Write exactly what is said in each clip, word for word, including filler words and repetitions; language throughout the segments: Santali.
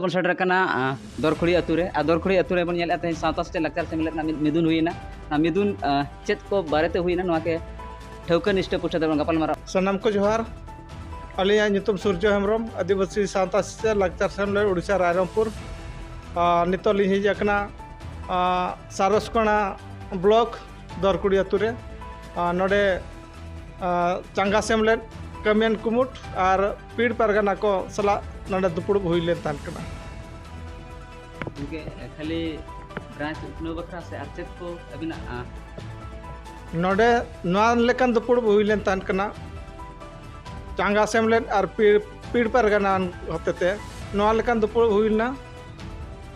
ᱵᱚᱱ ᱥᱮᱴᱮᱨ ᱟᱠᱟᱱᱟ, ᱟ, ᱫᱚᱨᱠᱷᱩᱲᱤ ᱟᱹᱛᱩ ᱨᱮ᱾ ᱟᱨ ᱫᱚᱨᱠᱷᱩᱲᱤ ᱟᱹᱛᱩ ᱨᱮᱵᱚᱱ ᱧᱮᱞᱮᱫᱼᱟ ᱛᱮᱦᱮᱧ ᱥᱟᱶᱛᱟ ᱥᱮᱪᱮᱫ ᱞᱟᱠᱪᱟᱨ ᱥᱮᱢᱞᱮᱫ ᱨᱮᱱᱟᱜ ᱢᱤᱫ ᱢᱤᱫᱩᱱ ᱦᱩᱭᱮᱱᱟ᱾ ᱚᱱᱟ ᱢᱤᱫᱩᱱ, ᱟ, ᱪᱮᱫ ᱠᱚ ᱵᱟᱨᱮᱛᱮ ᱦᱩᱭᱮᱱᱟ, ᱱᱚᱣᱟ ᱜᱮ ᱴᱷᱟᱹᱣᱠᱟᱹ ᱱᱤᱥᱴᱟᱹ ᱯᱩᱥᱴᱟᱹ ᱛᱮᱵᱚᱱ ᱜᱟᱯᱟᱞ ᱢᱟᱨᱟᱣᱟ᱾ ᱥᱟᱱᱟᱢ ᱠᱚ ᱡᱚᱦᱟᱨ᱾ ᱟᱹᱞᱤᱧᱟᱜ ᱧᱩᱛᱩᱢ ᱥᱩᱨᱡᱚ ᱦᱮᱢᱵᱨᱚᱢ, ᱟᱹᱫᱤᱵᱟᱹᱥᱤ ᱥᱟᱶᱛᱟ ᱥᱮᱪᱮᱫ ᱞᱟᱠᱪᱟᱨ ᱥᱮᱢᱞᱮᱫ, ᱳᱰᱤᱥᱟ, ᱨᱟᱭᱨᱚᱝᱯᱩᱨ᱾ ᱟ, ᱱᱤᱛᱚᱜ ᱞᱤᱧ ᱦᱮᱡ ᱟᱠᱟᱱᱟ, ᱟ, ᱥᱟᱨᱚᱥᱠᱚᱬᱟ ᱵᱞᱚᱠ ᱫᱚᱨᱠᱩᱲᱤ ᱟᱹᱛᱩ ᱨᱮ᱾ ᱟ, ᱱᱚᱰᱮ, ᱟ, ᱪᱟᱸᱜᱟ ᱥᱮᱢᱞᱮᱫ, ᱠᱟᱹᱢᱤᱭᱟᱱ ᱠᱩᱢᱩᱴ ᱟᱨ ᱯᱤᱲ ᱯᱟᱨᱜᱟᱱᱟ ᱠᱚ ᱥᱟᱞᱟᱜ ᱱᱚᱰᱮ ᱫᱩᱯᱲᱩᱵ ᱦᱩᱭ ᱞᱮᱱ ᱛᱟᱦᱮᱸ ᱠᱟᱱᱟ᱾ ᱜᱚᱢᱠᱮ, ᱠᱷᱟᱹᱞᱤ ᱵᱨᱟᱧᱪ ᱩᱛᱱᱟᱹᱣ ᱵᱟᱠᱷᱨᱟ ᱥᱮ ᱟᱨ ᱪᱮᱫ ᱠᱚ ᱟᱹᱵᱤᱱᱟᱜ, ᱟ? ᱱᱚᱰᱮ ᱱᱚᱣᱟ ᱞᱮᱠᱟᱱ ᱫᱩᱯᱲᱩᱵ ᱦᱩᱭ ᱞᱮᱱ ᱛᱟᱦᱮᱸ ᱠᱟᱱᱟ, ᱪᱟᱸᱜᱟ ᱥᱮᱢᱞᱮᱫ ᱟᱨ ᱯᱤᱲ, ᱯᱤᱲ ᱯᱟᱨᱜᱟᱱᱟ ᱦᱚᱛᱮᱛᱮ ᱱᱚᱣᱟ ᱞᱮᱠᱟᱱ ᱫᱩᱯᱲᱩᱵ ᱦᱩᱭ ᱞᱮᱱᱟ᱾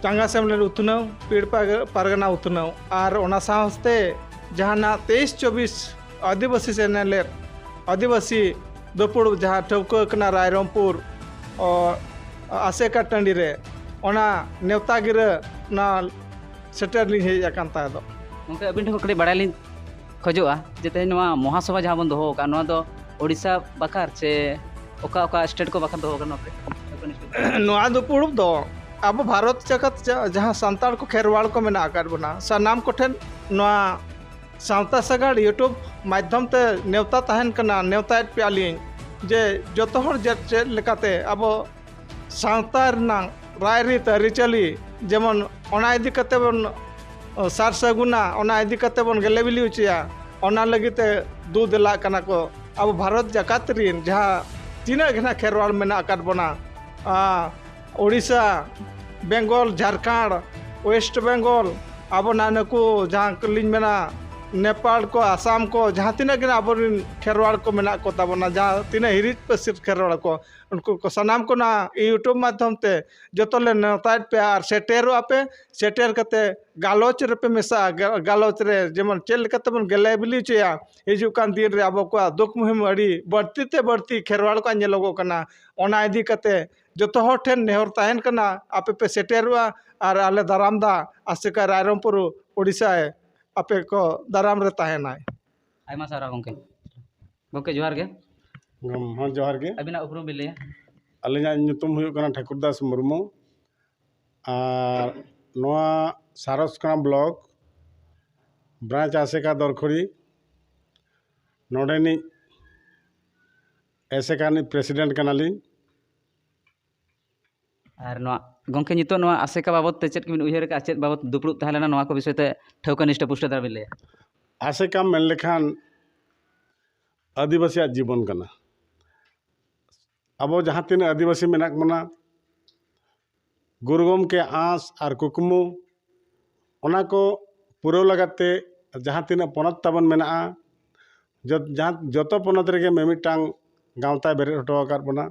ᱪᱟᱸᱜᱟ ᱥᱮᱢᱞᱮᱫ ᱩᱛᱱᱟᱹᱣ, ᱯᱤᱲ ᱯᱟᱨᱜ-, ᱯᱟᱨᱜᱟᱱᱟ ᱩᱛᱱᱟᱹᱣ, ᱟᱨ ᱚᱱᱟ ᱥᱟᱶᱛᱮ ᱡᱟᱦᱟᱱᱟᱜ ᱛᱮᱭᱤᱥ ᱪᱚᱵᱵᱤᱥ ᱟᱹᱫᱤᱵᱟᱹᱥᱤ ᱥᱮᱢᱞᱮᱫ, ᱟᱹᱫᱤᱵᱟᱹᱥᱤ ᱫᱩᱯᱲᱩᱵ ᱡᱟᱦᱟᱸ ᱴᱷᱟᱹᱣᱠᱟᱹ ᱠᱟᱱᱟ ᱨᱟᱭᱨᱚᱝᱯᱩᱨ, ᱚ, ᱟᱥᱮᱠᱟ ᱴᱟᱺᱰᱤ ᱨᱮ, ᱚᱱᱟ ᱱᱮᱣᱛᱟ ᱜᱤᱨᱟᱹ, ᱚᱱᱟ ᱥᱮᱴᱮᱨ ᱞᱤᱧ ᱦᱮᱡ ᱟᱠᱟᱱ ᱛᱟᱦᱮᱸ ᱫᱚ᱾ ᱜᱚᱢᱠᱮ, ᱟᱹᱵᱤᱱ ᱴᱷᱮᱱ ᱠᱷᱚᱱ ᱠᱟᱹᱴᱤᱡ ᱵᱟᱲᱟᱭ ᱞᱤᱧ ᱠᱷᱚᱡᱚᱜᱼᱟ ᱡᱮ ᱛᱮᱦᱮᱧ ᱱᱚᱣᱟ ᱢᱚᱦᱟᱥᱚᱵᱷᱟ ᱡᱟᱦᱟᱸ ᱵᱚᱱ ᱫᱚᱦᱚ ᱟᱠᱟᱫ, ᱱᱚᱣᱟ ᱫᱚ ᱳᱰᱤᱥᱟ ᱵᱟᱠᱷᱨᱟ ᱪᱮ ᱚᱠᱟ ᱚᱠᱟ ᱥᱴᱮᱴ ᱠᱚ ᱵᱟᱠᱷᱨᱟ ᱫᱚᱦᱚ ᱟᱠᱟᱱᱟ ᱱᱚᱣᱟ ᱯᱮ? ᱱᱚᱣᱟ ᱫᱩᱯᱲᱩᱵ ᱫᱚ ᱟᱵᱚ ᱵᱷᱟᱨᱚᱛ ᱡᱟᱠᱟᱛ ᱡᱟ-, ᱡᱟᱦᱟᱸ ᱥᱟᱱᱛᱟᱲ ᱠᱚ ᱠᱷᱮᱨᱣᱟᱲ ᱠᱚ ᱢᱮᱱᱟᱜ ᱟᱠᱟᱫ ᱵᱚᱱᱟ, ᱥᱟᱱᱟᱢ ᱠᱚᱴᱷᱮᱱ ᱱᱚᱣᱟ ᱥᱟᱶᱛᱟ ᱥᱟᱜᱟᱲ YouTube ᱢᱟᱫᱽᱫᱷᱚᱢ ᱛᱮ ᱱᱮᱣᱛᱟ ᱛᱟᱦᱮᱱ ᱠᱟᱱᱟ, ᱱᱮᱣᱛᱟᱭᱮᱫ ᱯᱮᱭᱟᱞᱤᱧ ᱡᱮ ᱡᱚᱛᱚ ᱦᱚᱲ ᱪᱮᱫ ᱪᱮᱫ ᱞᱮᱠᱟᱛᱮ ᱟᱵᱚ ᱥᱟᱶᱛᱟ ᱨᱮᱱᱟᱜ ᱨᱟᱭᱨᱤᱛ ᱟᱹᱨᱤᱪᱟᱹᱞᱤ, ᱡᱮᱢᱚᱱ ᱚᱱᱟ ᱤᱫᱤ ᱠᱟᱛᱮ ᱵᱚᱱ, ᱚ, ᱥᱟᱨ ᱥᱟᱹᱜᱩᱱᱟ, ᱚᱱᱟ ᱤᱫᱤ ᱠᱟᱛᱮ ᱵᱚᱱ ᱜᱮᱞᱮ ᱵᱤᱞᱤ ᱦᱚᱪᱚᱭᱟ, ᱚᱱᱟ ᱞᱟᱹᱜᱤᱫ ᱛᱮ ᱫᱩ ᱫᱮᱞᱟᱜ ᱠᱟᱱᱟ ᱠᱚ ᱟᱵᱚ ᱵᱷᱟᱨᱚᱛ ᱡᱟᱠᱟᱛ ᱨᱤᱱ ᱡᱟᱦᱟᱸ ᱛᱤᱱᱟᱹᱜ ᱜᱮ ᱱᱟᱜ ᱠᱷᱮᱨᱣᱟᱲ ᱢᱮᱱᱟᱜ ᱟᱠᱟᱫ ᱵᱚᱱᱟ, ᱟ, ᱳᱰᱤᱥᱟ, ᱵᱮᱝᱜᱚᱞ, ᱡᱷᱟᱲᱠᱷᱚᱸᱰ, ᱳᱭᱮᱥᱴ ᱵᱮᱝᱜᱚᱞ, ᱟᱵᱚ ᱱᱟ ᱱᱩᱠᱩ ᱡᱟᱦᱟᱸ ᱠᱚᱞᱤᱧ ᱢᱮᱱᱟ, ᱱᱮᱯᱟᱲ ᱠᱚ, ᱟᱥᱟᱢ ᱠᱚ, ᱡᱟᱦᱟᱸ ᱛᱤᱱᱟᱹᱜ ᱜᱮ ᱟᱵᱚᱨᱮᱱ ᱠᱷᱮᱨᱣᱟᱲ ᱠᱚ ᱢᱮᱱᱟᱜ ᱠᱚ ᱛᱟᱵᱚᱱᱟ, ᱡᱟᱦᱟᱸ ᱛᱤᱱᱟᱹᱜ ᱦᱤᱨᱤᱡ ᱯᱟᱹᱥᱤᱨ ᱠᱷᱮᱨᱣᱟᱲ ᱠᱚ, ᱩᱱᱠᱩ ᱠᱚ ᱥᱟᱱᱟᱢ ᱠᱚ ᱱᱚᱣᱟ YouTube ᱢᱟᱫᱽᱫᱷᱚᱢ ᱛᱮ ᱡᱚᱛᱚ ᱞᱮ ᱱᱮᱣᱛᱟᱭᱮᱫ ᱯᱮᱭᱟ ᱟᱨ ᱥᱮᱴᱮᱨᱚᱜᱼᱟ ᱯᱮ᱾ ᱥᱮᱴᱮᱨ ᱠᱟᱛᱮ ᱜᱟᱞᱚᱪ ᱨᱮᱯᱮ ᱢᱮᱥᱟᱜᱼᱟ᱾ ᱜᱟ-, ᱜᱟᱞᱚᱪ ᱨᱮ ᱡᱮᱢᱚᱱ ᱪᱮᱫ ᱞᱮᱠᱟ ᱛᱮᱵᱚᱱ ᱜᱮᱞᱮ ᱵᱤᱞᱤ ᱦᱚᱪᱚᱭᱟ, ᱦᱤᱡᱩᱜ ᱠᱟᱱ ᱫᱤᱱ ᱨᱮ ᱟᱵᱚ ᱠᱚᱣᱟᱜ ᱫᱩᱠ ᱢᱩᱦᱤᱢ ᱟᱹᱰᱤ ᱵᱟᱹᱲᱛᱤ ᱛᱮ ᱵᱟᱹᱲᱛᱤ ᱠᱷᱮᱨᱣᱟᱲ ᱠᱚᱣᱟᱜ ᱧᱮᱞᱚᱜᱚᱜ ᱠᱟᱱᱟ᱾ ᱚᱱᱟ ᱤᱫᱤ ᱠᱟᱛᱮ ᱡᱚᱛᱚ ᱦᱚᱲ ᱴᱷᱮᱱ ᱱᱮᱦᱚᱨ ᱛᱟᱦᱮᱱ ᱠᱟᱱᱟ, ᱟᱯᱮ ᱯᱮ ᱥᱮᱴᱮᱨᱚᱜᱼᱟ ᱟᱨ ᱟᱞᱮ ᱫᱟᱨᱟᱢ ᱫᱟ ᱟᱥᱮᱠᱟ ᱨᱟᱭᱨᱚᱝᱯᱩᱨ ᱳᱰᱤᱥᱟ ᱟᱯᱮ ᱠᱚ ᱫᱟᱨᱟᱢ ᱨᱮ ᱛᱟᱦᱮᱱᱟᱭ᱾ ᱟᱭᱢᱟ ᱥᱟᱨᱦᱟᱣ ᱜᱚᱢᱠᱮ᱾ ᱜᱚᱢᱠᱮ ᱡᱚᱦᱟᱨ ᱜᱮ᱾ ᱦᱚᱸ, ᱡᱚᱦᱟᱨ ᱜᱮ᱾ ᱟᱹᱵᱤᱱᱟᱜ ᱩᱯᱨᱩᱢ ᱵᱤᱱ ᱞᱟᱹᱭᱟ? ᱟᱹᱞᱤᱧᱟᱜ ᱧᱩᱛᱩᱢ ᱦᱩᱭᱩᱜ ᱠᱟᱱᱟ ᱴᱷᱟᱹᱠᱩᱨ ᱫᱟᱥ ᱢᱩᱨᱢᱩ᱾ ᱟᱨ ᱱᱚᱣᱟ ᱥᱟᱨᱚᱥᱠᱟᱱᱟ ᱵᱞᱚᱠ ᱵᱨᱟᱧᱪ ᱟᱥᱮᱠᱟ ᱫᱚᱨᱠᱷᱩᱲᱤ ᱱᱚᱰᱮᱱᱤᱡ ᱮᱥᱮᱠᱟ ᱨᱤᱱᱤᱡ ᱯᱨᱮᱥᱤᱰᱮᱱᱴ ᱠᱟᱱᱟᱞᱤᱧ᱾ ᱟᱨ ᱱᱚᱣᱟ ᱜᱚᱢᱠᱮ, ᱱᱤᱛᱚᱜ ᱱᱚᱣᱟ ᱟᱥᱮᱠᱟ ᱵᱟᱵᱚᱫ ᱛᱮ ᱪᱮᱫ ᱠᱚᱵᱤᱱ ᱩᱭᱦᱟᱹᱨ ᱟᱠᱟᱫᱼᱟ? ᱪᱮᱫ ᱵᱟᱵᱚᱫ ᱫᱩᱯᱲᱩᱵ ᱛᱟᱦᱮᱸ ᱞᱮᱱᱟ, ᱱᱚᱣᱟ ᱠᱚ ᱵᱤᱥᱚᱭ ᱛᱮ ᱴᱷᱟᱹᱣᱠᱟᱹ ᱱᱤᱥᱴᱟᱹ ᱯᱩᱥᱴᱟᱹ ᱫᱷᱟᱨᱟ ᱵᱤᱱ ᱞᱟᱹᱭᱟ? ᱟᱥᱮᱠᱟ ᱢᱮᱱ ᱞᱮᱠᱷᱟᱱ ᱟᱹᱫᱤᱵᱟᱹᱥᱤᱭᱟᱜ ᱡᱤᱵᱚᱱ ᱠᱟᱱᱟ᱾ ᱟᱵᱚ ᱡᱟᱦᱟᱸ ᱛᱤᱱᱟᱹᱜ ᱟᱹᱫᱤᱵᱟᱹᱥᱤ ᱢᱮᱱᱟᱜ ᱵᱚᱱᱟ, ᱜᱩᱨᱩ ᱜᱚᱢᱠᱮ ᱟᱸᱥ ᱟᱨ ᱠᱩᱠᱢᱩ, ᱚᱱᱟ ᱠᱚ ᱯᱩᱨᱟᱹᱣ ᱞᱟᱹᱜᱤᱫ ᱛᱮ ᱡᱟᱦᱟᱸ ᱛᱤᱱᱟᱹᱜ ᱯᱚᱱᱚᱛ ᱛᱟᱵᱚᱱ ᱢᱮᱱᱟᱜᱼᱟ, ᱡᱚᱛ- ᱡᱟᱦᱟᱸ- ᱡᱚᱛᱚ ᱯᱚᱱᱚᱛ ᱨᱮᱜᱮ ᱢᱤᱢᱤᱫᱴᱟᱝ ᱜᱟᱶᱛᱟᱭ ᱵᱮᱨᱮᱫ ᱦᱚᱴᱚ ᱟᱠᱟᱫ ᱵᱚᱱᱟ᱾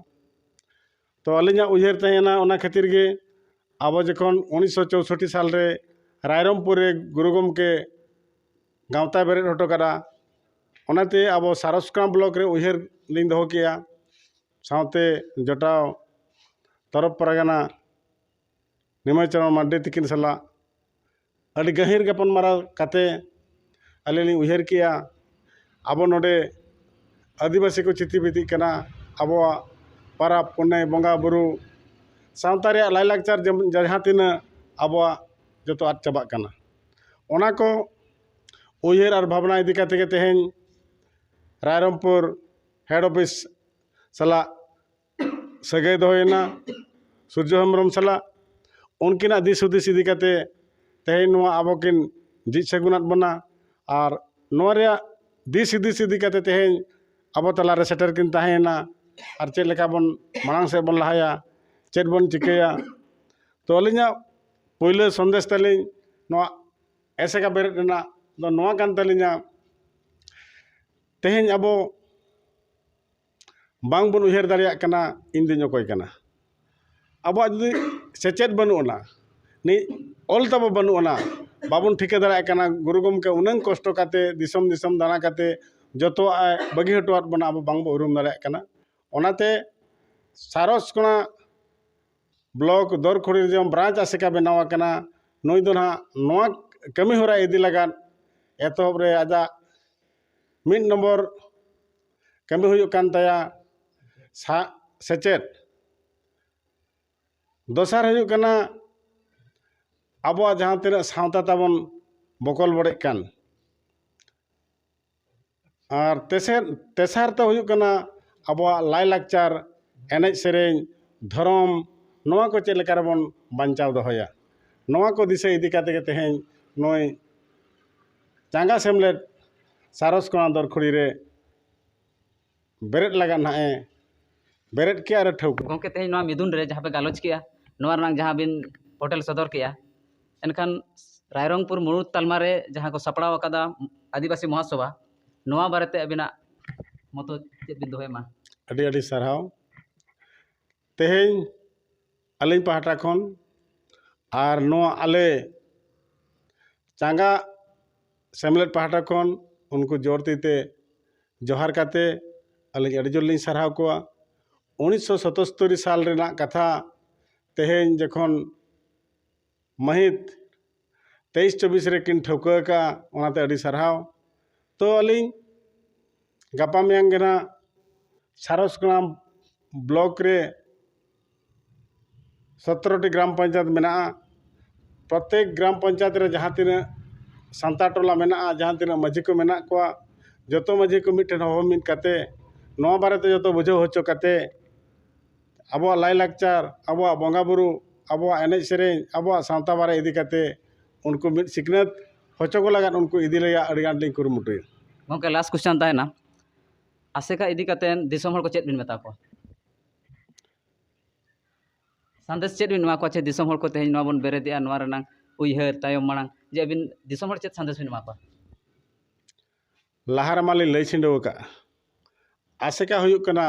ᱛᱚ ᱟᱹᱞᱤᱧᱟᱜ ᱩᱭᱦᱟᱹᱨ ᱛᱟᱦᱮᱸᱭᱮᱱᱟ, ᱚᱱᱟ ᱠᱷᱟᱹᱛᱤᱨ ᱜᱮ ᱟᱵᱚ ᱡᱚᱠᱷᱚᱱ ᱩᱱᱤᱥᱥᱚ ᱪᱳᱥᱳᱴᱴᱤ ᱥᱟᱞ ᱨᱮ ᱨᱟᱭᱨᱚᱝᱯᱩᱨ ᱨᱮ ᱜᱩᱨᱩ ᱜᱚᱢᱠᱮ ᱜᱟᱶᱛᱟᱭ ᱵᱮᱨᱮᱫ ᱦᱚᱴᱚ ᱠᱟᱫᱟ, ᱚᱱᱟᱛᱮ ᱟᱵᱚ ᱥᱟᱨᱚᱥᱠᱟᱱᱟ ᱵᱞᱚᱠ ᱨᱮ ᱩᱭᱦᱟᱹᱨ ᱞᱤᱧ ᱫᱚᱦᱚ ᱠᱮᱜᱼᱟ᱾ ᱥᱟᱶᱛᱮ ᱡᱚᱴᱟᱣ ᱛᱚᱨᱚᱯ ᱯᱟᱨᱜᱟᱱᱟ ᱱᱤᱢᱟᱭ ᱪᱚᱨᱚᱬ ᱢᱟᱨᱰᱤ ᱛᱤᱠᱤᱱ ᱥᱟᱞᱟᱜ ᱟᱹᱰᱤ ᱜᱟᱹᱦᱤᱨ ᱜᱟᱯᱟᱞᱢᱟᱨᱟᱣ ᱠᱟᱛᱮ ᱟᱹᱞᱤᱧ ᱞᱤᱧ ᱩᱭᱦᱟᱹᱨ ᱠᱮᱜᱼᱟ, ᱟᱵᱚ ᱱᱚᱰᱮ ᱟᱹᱫᱤᱵᱟᱹᱥᱤ ᱠᱚ ᱪᱤᱛᱤ ᱵᱤᱛᱤᱜ ᱠᱟᱱᱟ, ᱟᱵᱚᱣᱟᱜ ᱯᱟᱨᱟᱵᱽ ᱯᱩᱱᱟᱹᱭ ᱵᱚᱸᱜᱟ ᱵᱩᱨᱩ ᱥᱟᱶᱛᱟ ᱨᱮᱭᱟᱜ ᱞᱟᱭᱞᱟᱠᱪᱟᱨ ᱡᱮᱢ- ᱡᱟᱦᱟᱸ ᱛᱤᱱᱟᱹᱜ ᱟᱵᱚᱣᱟᱜ ᱡᱚᱛᱚ ᱟᱫ ᱪᱟᱵᱟᱜ ᱠᱟᱱᱟ, ᱚᱱᱟ ᱠᱚ ᱩᱭᱦᱟᱹᱨ ᱟᱨ ᱵᱷᱟᱵᱽᱱᱟ ᱤᱫᱤ ᱠᱟᱛᱮ ᱜᱮ ᱛᱮᱦᱮᱧ ᱨᱟᱭᱨᱚᱝᱯᱩᱨ ᱦᱮᱰ ᱚᱯᱷᱤᱥ ᱥᱟᱞᱟᱜ ᱥᱟᱹᱜᱟᱹᱭ ᱫᱚᱦᱚᱭᱮᱱᱟ ᱥᱩᱨᱡᱚ ᱦᱮᱢᱵᱨᱚᱢ ᱥᱟᱞᱟᱜ᱾ ᱩᱱᱠᱤᱱᱟᱜ ᱫᱤᱥ ᱦᱩᱫᱤᱥ ᱤᱫᱤ ᱠᱟᱛᱮ ᱛᱮᱦᱮᱧ ᱱᱚᱣᱟ ᱟᱵᱚ ᱠᱤᱱ ᱡᱤᱡ ᱥᱟᱹᱜᱩᱱᱟᱫ ᱵᱚᱱᱟ᱾ ᱟᱨ ᱱᱚᱣᱟ ᱨᱮᱭᱟᱜ ᱫᱤᱥ ᱦᱩᱫᱤᱥ ᱤᱫᱤ ᱠᱟᱛᱮ ᱛᱮᱦᱮᱧ ᱟᱵᱚ ᱛᱟᱞᱟᱨᱮ ᱥᱮᱴᱮᱨ ᱠᱤᱱ ᱛᱟᱦᱮᱸᱭᱮᱱᱟ᱾ ᱟᱨ ᱪᱮᱫ ᱞᱮᱠᱟ ᱵᱚᱱ ᱢᱟᱲᱟᱝ ᱥᱮᱫ ᱵᱚᱱ ᱞᱟᱦᱟᱭᱟ, ᱪᱮᱫ ᱵᱚᱱ ᱪᱤᱠᱟᱹᱭᱟ᱾ ᱛᱚ ᱟᱹᱞᱤᱧᱟᱜ ᱯᱳᱭᱞᱳ ᱥᱚᱱᱫᱮᱥ ᱛᱟᱹᱞᱤᱧ ᱱᱚᱣᱟ ᱮᱥᱮᱠᱟ ᱵᱮᱨᱮᱫ ᱨᱮᱱᱟᱜ ᱫᱚ ᱱᱚᱣᱟ ᱠᱟᱱ ᱛᱟᱹᱞᱤᱧᱟ, ᱛᱮᱦᱮᱧ ᱟᱵᱚ ᱵᱟᱝ ᱵᱚᱱ ᱩᱭᱦᱟᱹᱨ ᱫᱟᱲᱮᱭᱟᱜ ᱠᱟᱱᱟ ᱤᱧ ᱫᱩᱧ ᱚᱠᱚᱭ ᱠᱟᱱᱟ᱾ ᱟᱵᱚᱣᱟᱜ ᱡᱩᱫᱤ ᱥᱮᱪᱮᱫ ᱵᱟᱹᱱᱩᱜ ᱟᱱᱟ, ᱱᱤ ᱚᱞ ᱛᱟᱵᱚ ᱵᱟᱹᱱᱩᱜ ᱟᱱᱟ, ᱵᱟᱵᱚᱱ ᱴᱷᱤᱠᱟᱹ ᱫᱟᱲᱮᱭᱟᱜ ᱠᱟᱱᱟ ᱜᱩᱨᱩ ᱜᱚᱢᱠᱮ ᱩᱱᱟᱹᱝ ᱠᱚᱥᱴᱚ ᱠᱟᱛᱮ ᱫᱤᱥᱚᱢ ᱫᱤᱥᱚᱢ ᱫᱟᱬᱟ ᱠᱟᱛᱮ ᱡᱚᱛᱚᱣᱟᱜ ᱮ ᱵᱟᱹᱜᱤ ᱦᱚᱴᱚᱣᱟᱫ ᱵᱚᱱᱟ, ᱟᱵᱚ ᱵᱟᱝ ᱵᱚ ᱩᱨᱩᱢ ᱫᱟᱲᱮᱭᱟᱜ ᱠᱟᱱᱟ᱾ ᱚᱱᱟᱛᱮ ᱥᱟᱨᱚᱥᱠᱚᱬᱟ ᱵᱞᱚᱠ ᱫᱚᱨᱠᱷᱩᱲᱤ ᱨᱮ ᱡᱮᱢᱚᱱ ᱵᱨᱟᱧᱪ ᱟᱥᱮᱠᱟ ᱵᱮᱱᱟᱣ ᱟᱠᱟᱱᱟ, ᱱᱩᱭ ᱫᱚ ᱱᱟᱦᱟᱜ ᱱᱚᱣᱟ ᱠᱟᱹᱢᱤ ᱦᱚᱨᱟ ᱤᱫᱤ ᱞᱟᱜᱟᱫ ᱮᱛᱚᱦᱚᱵ ᱨᱮ ᱟᱡᱟᱜ ᱢᱤᱫ ᱱᱚᱢᱵᱚᱨ ᱠᱟᱹᱢᱤ ᱦᱩᱭᱩᱜ ᱠᱟᱱ ᱛᱟᱭᱟ ᱥᱟ- ᱥᱮᱪᱮᱫ᱾ ᱫᱚᱥᱟᱨ ᱦᱩᱭᱩᱜ ᱠᱟᱱᱟ ᱟᱵᱚᱣᱟᱜ ᱡᱟᱦᱟᱸ ᱛᱤᱱᱟᱹᱜ ᱥᱟᱶᱛᱟ ᱛᱟᱵᱚᱱ ᱵᱚᱠᱚᱞ ᱵᱚᱰᱮᱜ ᱠᱟᱱ, ᱟᱨ ᱛᱮᱥᱮᱨ ᱛᱮᱥᱟᱨ ᱛᱮ ᱦᱩᱭᱩᱜ ᱠᱟᱱᱟ ᱟᱵᱚᱣᱟᱜ ᱞᱟᱭᱼᱞᱟᱠᱪᱟᱨ, ᱮᱱᱮᱡ ᱥᱮᱨᱮᱧ, ᱫᱷᱚᱨᱚᱢ, ᱱᱚᱣᱟ ᱠᱚ ᱪᱮᱫ ᱞᱮᱠᱟ ᱨᱮᱵᱚᱱ ᱵᱟᱧᱪᱟᱣ ᱫᱚᱦᱚᱭᱟ, ᱱᱚᱣᱟ ᱠᱚ ᱫᱤᱥᱟᱹ ᱤᱫᱤ ᱠᱟᱛᱮ ᱜᱮ ᱛᱮᱦᱮᱧ ᱱᱩᱭ ᱪᱟᱸᱜᱟ ᱥᱮᱢᱞᱮᱫ ᱥᱟᱨᱚᱥ ᱠᱚᱲᱟ ᱫᱚᱨᱠᱷᱩᱲᱤ ᱨᱮ ᱵᱮᱨᱮᱫ ᱞᱟᱜᱟᱫ ᱱᱟᱦᱟᱜ ᱮ ᱵᱮᱨᱮᱫ ᱠᱮᱜᱼᱟ ᱟᱨ ᱴᱷᱟᱹᱣᱠᱟᱹ᱾ ᱜᱚᱢᱠᱮ, ᱛᱮᱦᱮᱧ ᱱᱚᱣᱟ ᱢᱤᱫᱩᱱ ᱨᱮ ᱡᱟᱦᱟᱸ ᱯᱮ ᱜᱟᱞᱚᱪ ᱠᱮᱜᱼᱟ, ᱱᱚᱣᱟ ᱨᱮᱱᱟᱜ ᱡᱟᱦᱟᱸ ᱵᱤᱱ ᱯᱷᱚᱴᱮᱞ ᱥᱚᱫᱚᱨ ᱠᱮᱜᱼᱟ, ᱮᱱᱠᱷᱟᱱ ᱨᱟᱭᱨᱚᱝᱯᱩᱨ ᱢᱩᱬᱩᱫ ᱛᱟᱞᱢᱟ ᱨᱮ ᱡᱟᱦᱟᱸ ᱠᱚ ᱥᱟᱯᱲᱟᱣ ᱟᱠᱟᱫᱟ ᱟᱹᱫᱤᱵᱟᱹᱥᱤ ᱢᱚᱦᱟᱥᱚᱵᱷᱟ, ᱱᱚᱣᱟ ᱵᱟᱨᱮᱛᱮ ᱟᱹᱵᱤᱱᱟᱜ ᱢᱚᱛᱚ ᱪᱮᱫ ᱵᱤᱱ ᱫᱚᱦᱚᱭ ᱢᱟ? ᱟᱹᱰᱤ ᱟᱹᱰᱤ ᱥᱟᱨᱦᱟᱣ᱾ ᱛᱮᱦᱮᱧ ᱟᱹᱞᱤᱧ ᱯᱟᱦᱴᱟ ᱠᱷᱚᱱ ᱟᱨ ᱱᱚᱣᱟ ᱟᱞᱮ ᱪᱟᱸᱜᱟ ᱥᱮᱢᱞᱮᱫ ᱯᱟᱦᱴᱟ ᱠᱷᱚᱱ ᱩᱱᱠᱩ ᱡᱳᱨ ᱛᱤ ᱛᱮ ᱡᱚᱦᱟᱨ ᱠᱟᱛᱮ ᱟᱹᱞᱤᱧ ᱟᱹᱰᱤ ᱡᱳᱨ ᱞᱤᱧ ᱥᱟᱨᱦᱟᱣ ᱠᱚᱣᱟ᱾ ᱩᱱᱤᱥᱥᱚ ᱥᱚᱛᱚᱥᱛᱚᱨᱤ ᱥᱟᱞ ᱨᱮᱱᱟᱜ ᱠᱟᱛᱷᱟ ᱛᱮᱦᱮᱧ ᱡᱚᱠᱷᱚᱱ ᱢᱟᱹᱦᱤᱛ ᱛᱮᱭᱤᱥ ᱪᱚᱵᱵᱤᱥ ᱨᱮ ᱠᱤᱱ ᱴᱷᱟᱹᱣᱠᱟᱹ ᱟᱠᱟᱫᱼᱟ, ᱚᱱᱟᱛᱮ ᱟᱹᱰᱤ ᱥᱟᱨᱦᱟᱣ᱾ ᱛᱚ ᱟᱹᱞᱤᱧ ᱜᱟᱯᱟ ᱢᱮᱭᱟᱝ ᱜᱮ ᱱᱟᱜ ᱥᱟᱨᱚᱥᱠᱨᱟᱢ ᱵᱞᱚᱠ ᱨᱮ ᱥᱚᱛᱨᱚ ᱴᱤ ᱜᱨᱟᱢ ᱯᱚᱧᱪᱟᱭᱮᱛ ᱢᱮᱱᱟᱜᱼᱟ᱾ ᱯᱨᱚᱛᱮᱠ ᱜᱨᱟᱢ ᱯᱚᱧᱪᱟᱭᱮᱛ ᱨᱮ ᱡᱟᱦᱟᱸ ᱛᱤᱱᱟᱹᱜ ᱥᱟᱱᱛᱟᱲ ᱴᱚᱞᱟ ᱢᱮᱱᱟᱜᱼᱟ, ᱡᱟᱦᱟᱸ ᱛᱤᱱᱟᱹᱜ ᱢᱟᱹᱡᱷᱤ ᱠᱚ ᱢᱮᱱᱟᱜ ᱠᱚᱣᱟ, ᱡᱚᱛᱚ ᱢᱟᱹᱡᱷᱤ ᱠᱚ ᱢᱤᱫ ᱴᱷᱮᱱ ᱦᱚᱦᱚ ᱢᱤᱫ ᱠᱟᱛᱮ ᱱᱚᱣᱟ ᱵᱟᱨᱮᱛᱮ ᱡᱚᱛᱚ ᱵᱩᱡᱷᱟᱹᱣ ᱦᱚᱪᱚ ᱠᱟᱛᱮ ᱟᱵᱚᱣᱟᱜ ᱞᱟᱭᱼᱞᱟᱠᱪᱟᱨ, ᱟᱵᱚᱣᱟᱜ ᱵᱚᱸᱜᱟᱼᱵᱩᱨᱩ, ᱟᱵᱚᱣᱟᱜ ᱮᱱᱮᱡ ᱥᱮᱨᱮᱧ, ᱟᱵᱚᱣᱟᱜ ᱥᱟᱶᱛᱟ ᱵᱟᱨᱮ ᱤᱫᱤ ᱠᱟᱛᱮ ᱩᱱᱠᱩ ᱢᱤᱫ ᱥᱤᱠᱷᱱᱟᱹᱛ ᱦᱚᱪᱚ ᱠᱚ ᱞᱟᱜᱟᱫ ᱩᱱᱠᱩ ᱤᱫᱤ ᱨᱮᱭᱟᱜ ᱟᱹᱰᱤ ᱟᱸᱴ ᱞᱤᱧ ᱠᱩᱨᱩᱢᱩᱴᱩᱭᱟ᱾ ᱜᱚᱢᱠᱮ, ᱞᱟᱥᱴ ᱠᱚᱥᱪᱟᱱ ᱛᱟᱦᱮᱱᱟ, ᱟᱥᱮᱠᱟ ᱤᱫᱤ ᱠᱟᱛᱮ ᱫᱤᱥᱚᱢ ᱦᱚᱲ ᱠᱚ ᱪᱮᱫ ᱵᱤᱱ ᱢᱮᱛᱟ ᱠᱚᱣᱟ? ᱥᱟᱸᱫᱮᱥ ᱪᱮᱫ ᱵᱤᱱ ᱮᱢᱟ ᱠᱚᱣᱟ ᱡᱮ ᱫᱤᱥᱚᱢ ᱦᱚᱲ ᱠᱚ ᱛᱮᱦᱮᱧ ᱱᱚᱣᱟ ᱵᱚᱱ ᱵᱮᱨᱮᱫᱮᱜᱼᱟ, ᱱᱚᱣᱟ ᱨᱮᱱᱟᱝ ᱩᱭᱦᱟᱹᱨ ᱛᱟᱭᱚᱢ ᱢᱟᱲᱟᱝ, ᱡᱮ ᱟᱹᱵᱤᱱ ᱫᱤᱥᱚᱢ ᱦᱚᱲ ᱪᱮᱫ ᱥᱟᱸᱫᱮᱥ ᱵᱤᱱ ᱮᱢᱟ ᱠᱚᱣᱟ? ᱞᱟᱦᱟ ᱨᱮᱢᱟ ᱞᱤᱧ ᱞᱟᱹᱭ ᱪᱷᱤᱰᱟᱹᱣ ᱟᱠᱟᱫᱼᱟ, ᱟᱥᱮᱠᱟ ᱦᱩᱭᱩᱜ ᱠᱟᱱᱟ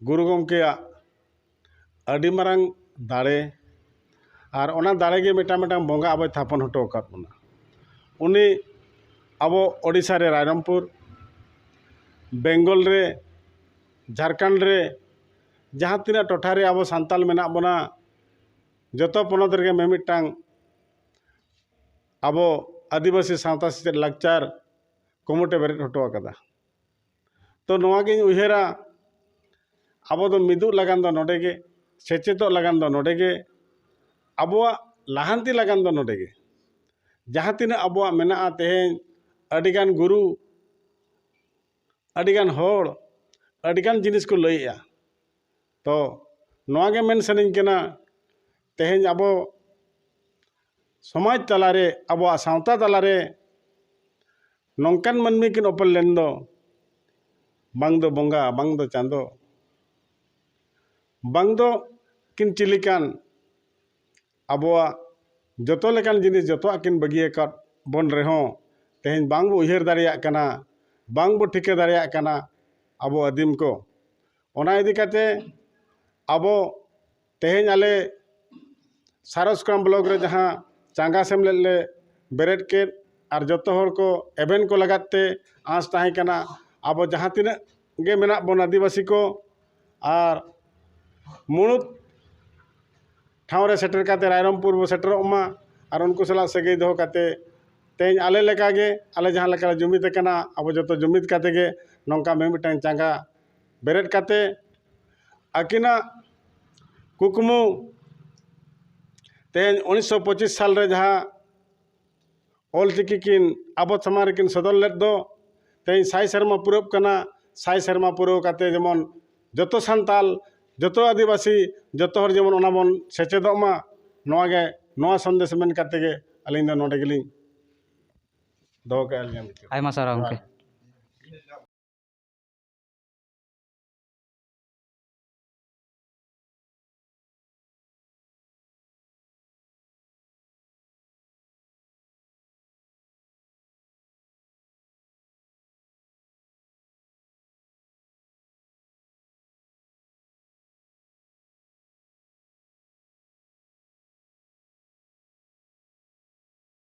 ᱜᱩᱨᱩ ᱜᱚᱢᱠᱮᱭᱟᱜ ᱟᱹᱰᱤ ᱢᱟᱨᱟᱝ ᱫᱟᱲᱮ, ᱟᱨ ᱚᱱᱟ ᱫᱟᱲᱮ ᱜᱮ ᱢᱤᱫᱴᱟᱝ ᱢᱤᱫᱴᱟᱝ ᱵᱚᱸᱜᱟ ᱟᱵᱚᱭ ᱛᱷᱟᱯᱚᱱ ᱦᱚᱴᱚ ᱟᱠᱟᱫ ᱵᱚᱱᱟ᱾ ᱩᱱᱤ ᱟᱵᱚ ᱳᱰᱤᱥᱟ ᱨᱮ ᱨᱟᱭᱨᱚᱝᱯᱩᱨ, ᱵᱮᱝᱜᱚᱞ ᱨᱮ, ᱡᱷᱟᱲᱠᱷᱚᱸᱰ ᱨᱮ, ᱡᱟᱦᱟᱸ ᱛᱤᱱᱟᱹᱜ ᱴᱚᱴᱷᱟ ᱨᱮ ᱟᱵᱚ ᱥᱟᱱᱛᱟᱞ ᱢᱮᱱᱟᱜ ᱵᱚᱱᱟ, ᱡᱚᱛᱚ ᱯᱚᱱᱚᱛ ᱨᱮᱜᱮ ᱢᱤᱢᱤᱫᱴᱟᱝ ᱟᱵᱚ ᱟᱹᱫᱤᱵᱟᱹᱥᱤ ᱥᱟᱶᱛᱟ ᱥᱮᱪᱮᱫ ᱞᱟᱠᱪᱟᱨ ᱠᱚᱢᱤᱴᱤ ᱵᱮᱨᱮᱫ ᱦᱚᱴᱚ ᱟᱠᱟᱫᱟ᱾ ᱛᱚ ᱱᱚᱣᱟ ᱜᱤᱧ ᱩᱭᱦᱟᱹᱨᱟ, ᱟᱵᱚ ᱫᱚ ᱢᱤᱫᱚᱜ ᱞᱟᱜᱟᱱ ᱫᱚ ᱱᱚᱰᱮ ᱜᱮ, ᱥᱮᱪᱮᱫᱚᱜ ᱞᱟᱜᱟᱱ ᱫᱚ ᱱᱚᱰᱮ ᱜᱮ, ᱟᱵᱚᱣᱟᱜ ᱞᱟᱦᱟᱱᱛᱤ ᱞᱟᱜᱟᱱ ᱫᱚ ᱱᱚᱰᱮ ᱜᱮ᱾ ᱡᱟᱦᱟᱸ ᱛᱤᱱᱟᱹᱜ ᱟᱵᱚᱣᱟᱜ ᱢᱮᱱᱟᱜᱼᱟ, ᱛᱮᱦᱮᱧ ᱟᱹᱰᱤᱜᱟᱱ ᱜᱩᱨᱩ, ᱟᱹᱰᱤᱜᱟᱱ ᱦᱚᱲ, ᱟᱹᱰᱤᱜᱟᱱ ᱡᱤᱱᱤᱥ ᱠᱚ ᱞᱟᱹᱭᱮᱜᱼᱟ᱾ ᱛᱚ ᱱᱚᱣᱟ ᱜᱮ ᱢᱮᱱ ᱥᱟᱱᱟᱧ ᱠᱟᱱᱟ, ᱛᱮᱦᱮᱧ ᱟᱵᱚ ᱥᱚᱢᱟᱡᱽ ᱛᱟᱞᱟᱨᱮ, ᱟᱵᱚᱣᱟᱜ ᱥᱟᱶᱛᱟ ᱛᱟᱞᱟᱨᱮ ᱱᱚᱝᱠᱟᱱ ᱢᱟᱹᱱᱢᱤ ᱠᱤᱱ ᱚᱯᱮᱞ ᱞᱮᱱ ᱫᱚ, ᱵᱟᱝ ᱫᱚ ᱵᱚᱸᱜᱟ, ᱵᱟᱝ ᱫᱚ ᱪᱟᱸᱫᱚ, ᱵᱟᱝ ᱫᱚ ᱠᱤᱱ ᱪᱤᱞᱤ ᱠᱟᱱ, ᱟᱵᱚᱣᱟᱜ ᱡᱚᱛᱚ ᱞᱮᱠᱟᱱ ᱡᱤᱱᱤᱥ, ᱡᱚᱛᱚᱣᱟᱜ ᱠᱤᱱ ᱵᱟᱹᱜᱤ ᱟᱠᱟᱫ ᱵᱚᱱ ᱨᱮᱦᱚᱸ, ᱛᱮᱦᱮᱧ ᱵᱟᱝ ᱵᱚ ᱩᱭᱦᱟᱹᱨ ᱫᱟᱲᱮᱭᱟᱜ ᱠᱟᱱᱟ, ᱵᱟᱝ ᱵᱚ ᱴᱷᱤᱠᱟᱹ ᱫᱟᱲᱮᱭᱟᱜ ᱠᱟᱱᱟ ᱟᱵᱚ ᱟᱹᱫᱤᱢ ᱠᱚ᱾ ᱚᱱᱟ ᱤᱫᱤ ᱠᱟᱛᱮ ᱟᱵᱚ ᱛᱮᱦᱮᱧ ᱟᱞᱮ ᱥᱟᱨᱚᱥᱠᱨᱟᱢ ᱵᱞᱚᱠ ᱨᱮ ᱡᱟᱦᱟᱸ ᱪᱟᱸᱜᱟ ᱥᱮᱢᱞᱮᱫ ᱞᱮ ᱵᱮᱨᱮᱫ ᱠᱮᱫ, ᱟᱨ ᱡᱚᱛᱚ ᱦᱚᱲ ᱠᱚ ᱮᱵᱷᱮᱱ ᱠᱚ ᱞᱟᱜᱟᱫ ᱛᱮ ᱟᱸᱥ ᱛᱟᱦᱮᱸ ᱠᱟᱱᱟ, ᱟᱵᱚ ᱡᱟᱦᱟᱸ ᱛᱤᱱᱟᱹᱜ ᱜᱮ ᱢᱮᱱᱟᱜ ᱵᱚᱱ ᱟᱹᱫᱤᱵᱟᱹᱥᱤ ᱠᱚ, ᱟᱨ ᱢᱩᱬᱩᱫ ᱴᱷᱟᱶ ᱨᱮ ᱥᱮᱴᱮᱨ ᱠᱟᱛᱮ ᱨᱟᱭᱨᱚᱝᱯᱩᱨ ᱵᱚ ᱥᱮᱴᱮᱨᱚᱜ ᱢᱟ, ᱟᱨ ᱩᱱᱠᱩ ᱥᱟᱞᱟᱜ ᱥᱟᱹᱜᱟᱹᱭ ᱫᱚᱦᱚ ᱠᱟᱛᱮ ᱛᱮᱦᱮᱧ ᱟᱞᱮ ᱞᱮᱠᱟᱜᱮ, ᱟᱞᱮ ᱡᱟᱦᱟᱸ ᱞᱮᱠᱟᱞᱮ ᱡᱩᱢᱤᱫ ᱟᱠᱟᱱᱟ, ᱟᱵᱚ ᱡᱚᱛᱚ ᱡᱩᱢᱤᱫ ᱠᱟᱛᱮ ᱜᱮ ᱱᱚᱝᱠᱟ ᱢᱤᱢᱤᱫᱴᱟᱝ ᱪᱟᱸᱜᱟ ᱵᱮᱨᱮᱫ ᱠᱟᱛᱮ ᱟᱹᱠᱤᱱᱟᱜ ᱠᱩᱠᱢᱩ ᱛᱮᱦᱮᱧ ᱩᱱᱤᱥᱥᱚ ᱯᱚᱸᱪᱤᱥ ᱥᱟᱞ ᱨᱮ ᱡᱟᱦᱟᱸ ᱚᱞ ᱪᱤᱠᱤ ᱠᱤᱱ ᱟᱵᱚ ᱥᱟᱢᱟᱝ ᱨᱮᱠᱤᱱ ᱥᱚᱫᱚᱨ ᱞᱮᱫ ᱫᱚ, ᱛᱮᱦᱮᱧ ᱥᱟᱭ ᱥᱮᱨᱢᱟ ᱯᱩᱨᱟᱹᱜ ᱠᱟᱱᱟ᱾ ᱥᱟᱭ ᱥᱮᱨᱢᱟ ᱯᱩᱨᱟᱹᱣ ᱠᱟᱛᱮ ᱡᱮᱢᱚᱱ ᱡᱚᱛᱚ ᱥᱟᱱᱛᱟᱞ, ᱡᱚᱛᱚ ᱟᱹᱫᱤᱵᱟᱹᱥᱤ, ᱡᱚᱛᱚ ᱦᱚᱲ ᱡᱮᱢᱚᱱ ᱚᱱᱟ ᱵᱚᱱ ᱥᱮᱪᱮᱫᱚᱜ ᱢᱟ, ᱱᱚᱣᱟ ᱜᱮ, ᱱᱚᱣᱟ ᱥᱚᱱᱫᱮᱥ ᱢᱮᱱ ᱠᱟᱛᱮ ᱜᱮ ᱟᱹᱞᱤᱧ ᱫᱚ ᱱᱚᱰᱮ ᱜᱮᱞᱤᱧ ᱫᱚᱦᱚ ᱠᱮᱜᱼᱟ ᱞᱤᱧ᱾ ᱟᱭᱢᱟ ᱥᱟᱨᱦᱟᱣ ᱜᱚᱢᱠᱮ᱾